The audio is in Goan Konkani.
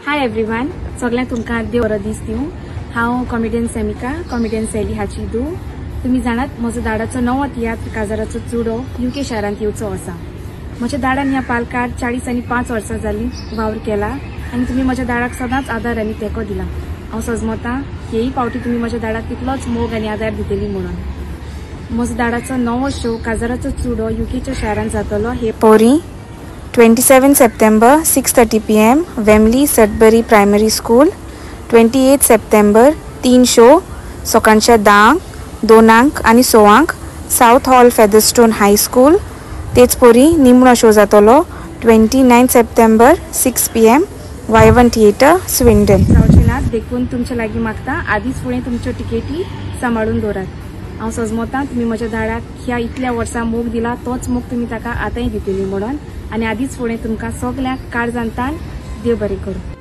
हाय एवरीवन, सगळ्यांक तुमकां देव बरो दीस दिवं. हांव कॉमेडियन सेमिका, कॉमेडियन सॅली हाची धूव. तुमी जाणात म्हजो दाडाचो नवो तियात्र काजाराचो चुडो UK शारांत येवचो आसा. म्हज्या दाडान ह्या पालकार 45 वर्सां जालीं वावर केला आनी तुमी म्हज्या दाडाक सदांच आदार आनी तेंको दिला. हांव सजमतां हेय फावटी तुमी म्हज्या दाडाक तितलोच मोग आनी आदार दितली म्हणून. म्हजो दाडाचो नवो शो काजाराचो चुडो UKच्या शारांत जातलो हे पोरी 27 September 6:30 PM Wembley Sudbury Primary School. 28 September 3 show सकाळच्या 10, 2 आनी 6 South Hall Featherstone High School. तेच पोरी निमणो शो जातलो 29 September 6 PM Wyvern Theatre Swindon. जावचे नात देखून तुमच्या लागीं मागता आदींच फुडें तुमच्यो टिकेटी सांबाळून दवरात. हांव सजमतां तुमी म्हज्या दाडाक ह्या इतल्या वर्सां मोग दिला तोच मोग तुमी ताका आतांय दितली म्हणून आनी आदींच फुडें तुमकां सगल्यांक काळजांतान देव बरें करूं.